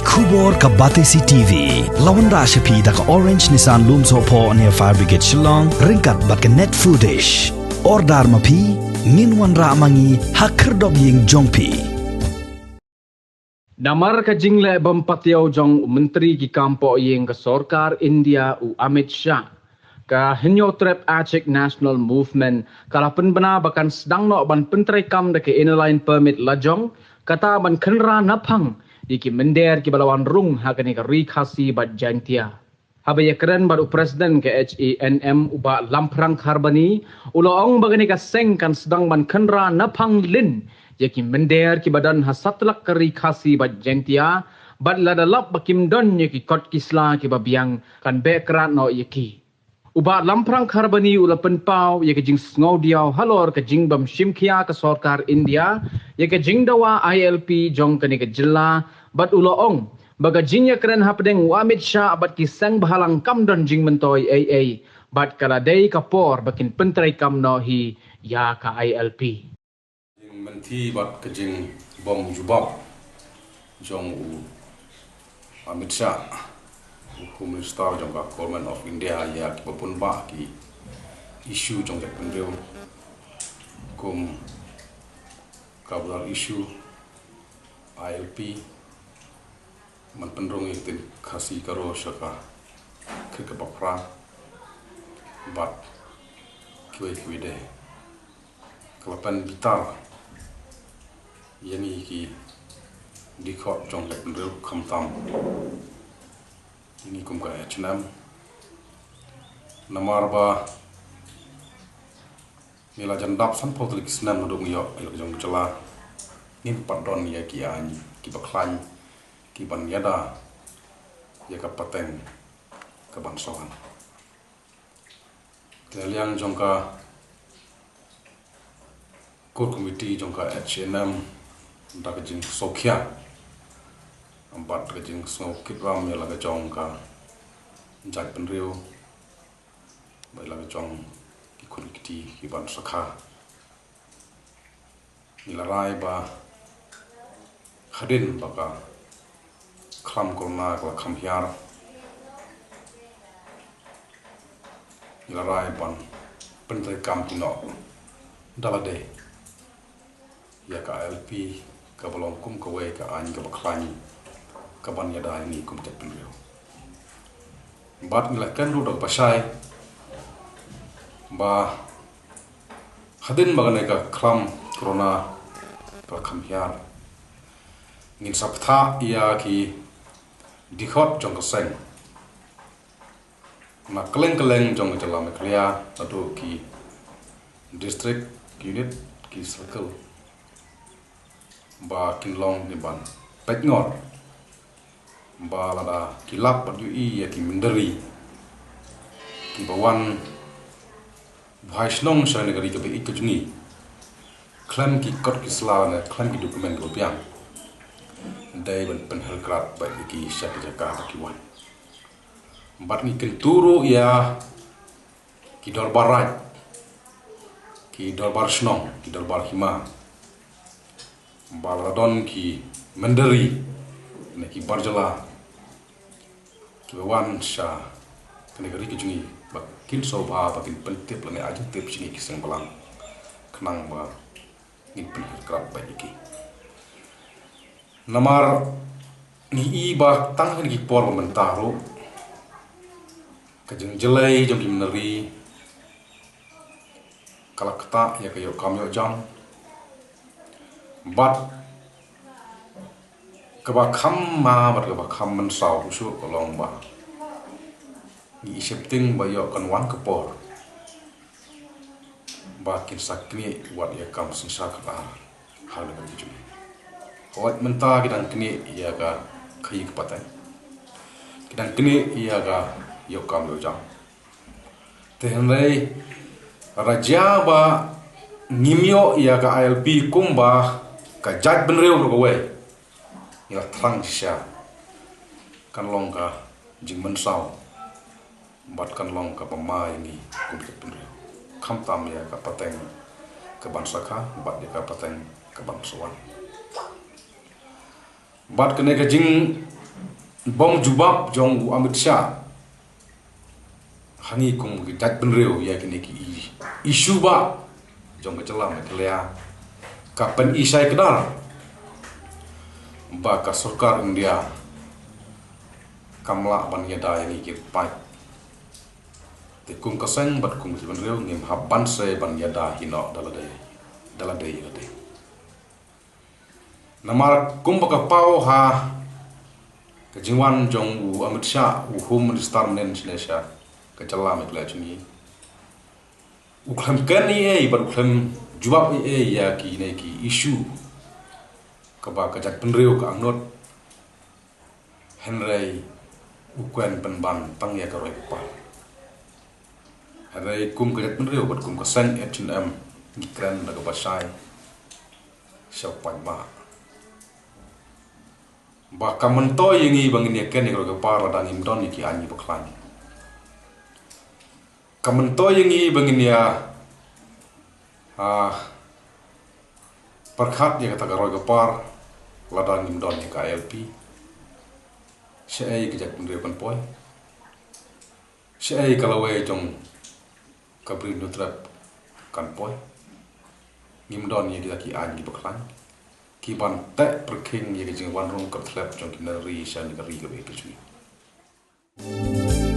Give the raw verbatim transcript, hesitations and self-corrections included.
Khubor ka Batesi T V la wanrah sha phi da ka Orange Nissan Lumsohphoh near Fire Brigade Shillong ryngkat bad ka Net Foodish. Order ma phi, ngin wanrah ma ngi ha khyrdop ïing jong phi. Namar ka jingleh bym patiaw jong u Myntri ki kam poh ïing ka Sorkar India u Amit Shah, ka Hynñiewtrep Achik National Movement ka la pynbna ba kan sdang noh ban pyntreikam da ka Inner Line Permit lajong, kata ban khynra naphang ïa ki mynder kiba la wan rung ha kane ka Ri Khasi bad Jaintia. Haba ïakren bad u President ka H A N M u Bah Lamphrang Kharbani, u la ong ba kane ka seng kan sdang ban khynra naphang lin ïa ki mynder kiba don ha satlak ka Ri Khasi bad Jaintia, bad lada lap ba kim don ïa ki kot ki sla kiba biang, kan beh krad noh ïa ki. U Bah Lamphrang Kharbani u la pynpaw ïa ka jingsngewdiaw halor ka jingbym shimkhia ka Sorkar India ïa ka jingdawa I L P jong kane ka jylla, bad u la ong ba ka jingïakren hapdeng u Amit Shah bad ki seng bhalang kam don jingmyntoi ei ei, bad ka la dei ka por ba kin pyntreikam noh hi ïa ka I L P. Jingmynti bad ka jingbym jubab jong u Amit Shah, u Home Minister jong ka Government of India, ïa kiba bun bah ki issue jong jaitbynriew, kum ka border issue, I L P, ban pynrung ïa ka ktien Khasi Garo sha ka kyrka baphra, bad kiwei kiwei de. Ka la pynbitar ïa ngi ki dkhot jong jaitbynriew, khamtam ïa ngi kum ka H A N M. Namar ba ngi la jan dap sanphew tylli ki snem naduh ngi ïoh ïa la ka jong ka jylla, ngim pat don ïa ki aiñ kiba khlaiñ kiban ïada ïa ka pateng kaban sa wan. Te liang jong ka Core Committee jong ka H A N M, da ka jingsngewkhia bad ka jingsngewkitram ïa la ka jong ka jaitbynriew bad ïa la ka jong ki khun ki kti kiban sakha, ngi la rai ba hadien ba ka khlam Corona ka la kham hiar, ngi la rai ban pyntreikam noh da lade ïa ka I L P, kaba long kum kawei ka aiñ kaba khlaiñ kaban ïada ïa ngi kum jaitbynriew. Bad ngi la kren ruh da kaba shai ba hadien ba kane ka khlam Corona ka la kham hiar, ngin sa bthah ïa ki dkhot jong ka seng na kylleng kylleng jong ka jylla Meghalaya, naduh ki district, ki unit, ki circle, ba kin long ne ban peit ngor ba lada ki lap bad ïohi ïa ki mynder ri kiba wan buhai shnong sha kane ka ri kaba ïeit ka jong ngi, khlem ki kot ki sla ne khlem ki document kiba biang, dei ban pynhiar krad bad ïa ki sha ki jaka ba ki wan. Bad ngi kyntu ruh ïa ki dorbar raid, ki dorbar shnong, ki dorbar hima, ba la don ki mynder ri ne ki bar jylla kiba wan sha kane ka ri ka jong ngi, ba kin sngewbha ba kin pyntip lane ai jingtip sha ngi ki seng bhalang, khnang ba ngin pynhiar krad bad ïa ki. Namar ngi i ba tang ha kine ki por ba mynta ruh, ka jingjlei jong ki mynder ri ka la ktah ïa ka ïoh kam ïoh jam, bad kaba kham ma bad kaba kham mynsaw shuh shuh ka long ba ngi i sheptieng ba ïoh kan wan ka por ba kin sa knieh wat ïa ka kam synshar khadar ha kane ka ri ka jong ngi. Hooid, mynta ki dang knieh ïa ka khaïi ka pateng, ki dang knieh ïa ka ïoh kam ïoh jam. Te hynrei lada jia ba ngim ïoh ïa ka I L P kumba ka jaitbynriew ruh kawei, ngi la thrang shisha, kan long ka jingmynsaw bad kan long kaba ma ïa ngi kum ki jaitbynriew, khamtam ïa ka pateng kaban sa kha bad ïa ka pateng kaban sa wan. Bad kane ka jing Bom jubab jong u Amit Shah ha ngi kum ki jait bynriew ïa kine ki i- issue ba jong ka jylla Meghalaya ka pynshai kdar ba ka sorkar India kam lah ban ïada ïa ngi ki paid. Te kum ka seng bad kum ki bynriew ngim hap ban sei ban ïada hi noh da lade da lade ïa lade. Namar kumba ka paw ha ka jingwan jong u Amit Shah, u Home Minister mynhynnin sha ka jylla Meghalaya jong ngi, u khlem kren ei ei bad u khlem jubab ei ei ïa kine ki issue kaba ka jait bynriew ka angnud. Hynrei u kren pynban tang ïa ka roi ka par. Hynrei kum ka jait bynriew bad kum ka seng H N M ngi kren da kaba shai sha u paidbah ba ka myntoi ïa ngi ba ngin ïa kren ïa ka roi ka par lada ngim don ïa ki aiñ kiba khlaiñ. Ka myntoi ïa ngi ba ngin ïa, ah, pyrkhat ïa kata ka roi ka par lada ngim don ïa ka I L P. Shaei ka jait bynriew kan poi? Shaei ka lawei jong ka Bri Hynñiewtrep kan poi? Ngim don ïa kita ki aiñ kiba khlaiñ ki ban teh pyrkhing ïa ka jingwan rung ka thlep jong ki nongri sha ka ri kaba ïeit ka jong ngi.